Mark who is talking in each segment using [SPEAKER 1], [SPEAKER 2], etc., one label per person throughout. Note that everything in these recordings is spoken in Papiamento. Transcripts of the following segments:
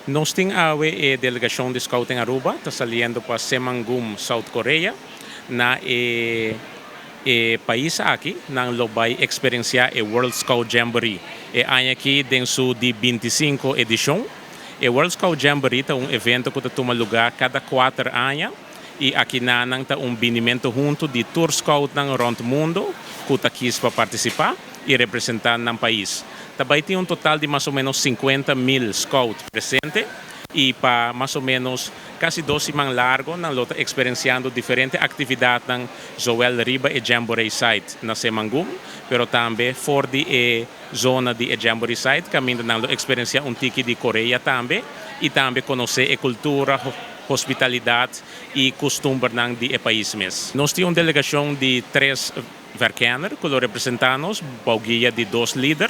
[SPEAKER 1] Nos tin awe e delegacion di Scouting Aruba ta saliendo pa Saemangeum, South Korea. Na e pais aki, nan lo bay experiencia e World Scout Jamboree. E aña aki den su di 25 edicion. E World Scout Jamboree ta un evento cu ta tuma luga cada 4 aña y aki nan ta un binimento hunto di tur scout nan rond mundo cu ta kies pa participa y representa nan pais. Tambe tin un total di mas o menos 50 mil scout presente y pa mas o menos casi 2 siman largo nan lo ta experienciando diferente actividad nan zowel riba e Jamboree site na Saemangeum, pero tambe for di e zona di e Jamboree site, caminda nan lo experiencia un tiki di Korea tambe y tambe conoce e cultura, hospitalidad y custumber nan di e pais mes. Nos tin un delegacion di tres verkenner cu lo representa nos, guia di dos lider.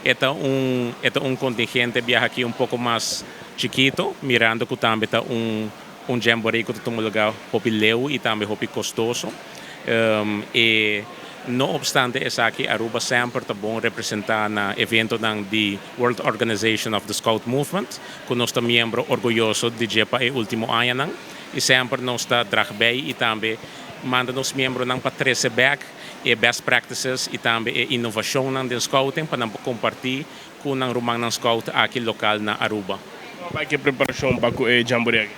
[SPEAKER 1] E ta un contingente biaha aki un poco mas chikito, mirando cu tambe ta un jamboree cu ta un luga hopi leu y tambe hopi costoso. Y no obstante esaki, Aruba semper ta bon representa na evento nan di World Organization of the Scout Movement, cu nos ta miembro orguyoso di dje pa e ultimo aña nan, y semper nos ta draag bij y tambe manda nos miembro nan pa trece back e best practices y tambe e innovacion nan den scouting pa nan comparti cu nan ruman nan scout aki local na Aruba.
[SPEAKER 2] Con ta e preparacion pa e jamboree aki?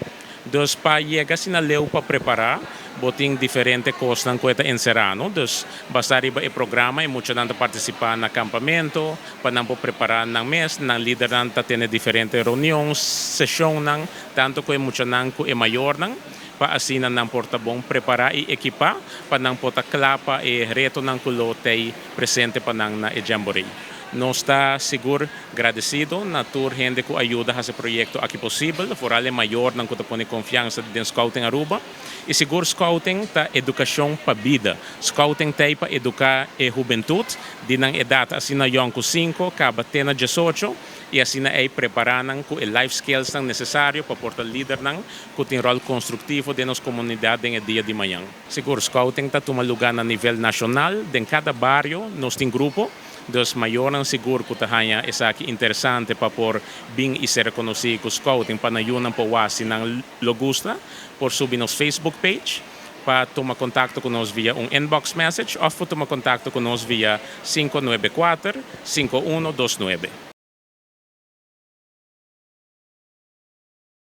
[SPEAKER 1] Dus pa yega asina leu pa prepara, bo tin diferente cos cu ta encera, no? Dus basta riba e programa y mucha nan ta participa na campamento, pa nan prepara nan mes, nan lider nan ta tene diferente reunion, sesion nan, tanto cu mucha nan cu e mayor nan, pa asina nan por ta bon prepara y ekipa, pa nan por ta cla pa e reto nan cu lo tey presente pa nan na e jamboree. Nos ta sigur agradecido na tur hende cu a yuda e proyecto aki posibel, vooral e mayor nan cu ta pone confiansa den Scouting Aruba. Y sigur Scouting ta educacion pa bida. Scouting ta pa educa e hubentud, di nan edad asina jong cu 5, caba te na 18, y asina e prepara nan cu e life skills nan necesario pa por ta lider nan cu tin rol constructivo den nos comunidad den dia di mañan. Sigur Scouting ta tuma luga na nivel nacional, den cada bario nos tin grupo, dus mayornan sigur cu ta haya esaki interesante pa por bin y ser reconoci cu Scouting pa nan yiunan por wak si nan lo gusta, por subi nos Facebook page pa tuma contacto cu nos via un inbox message of pa tuma contacto cu nos via 594 5129.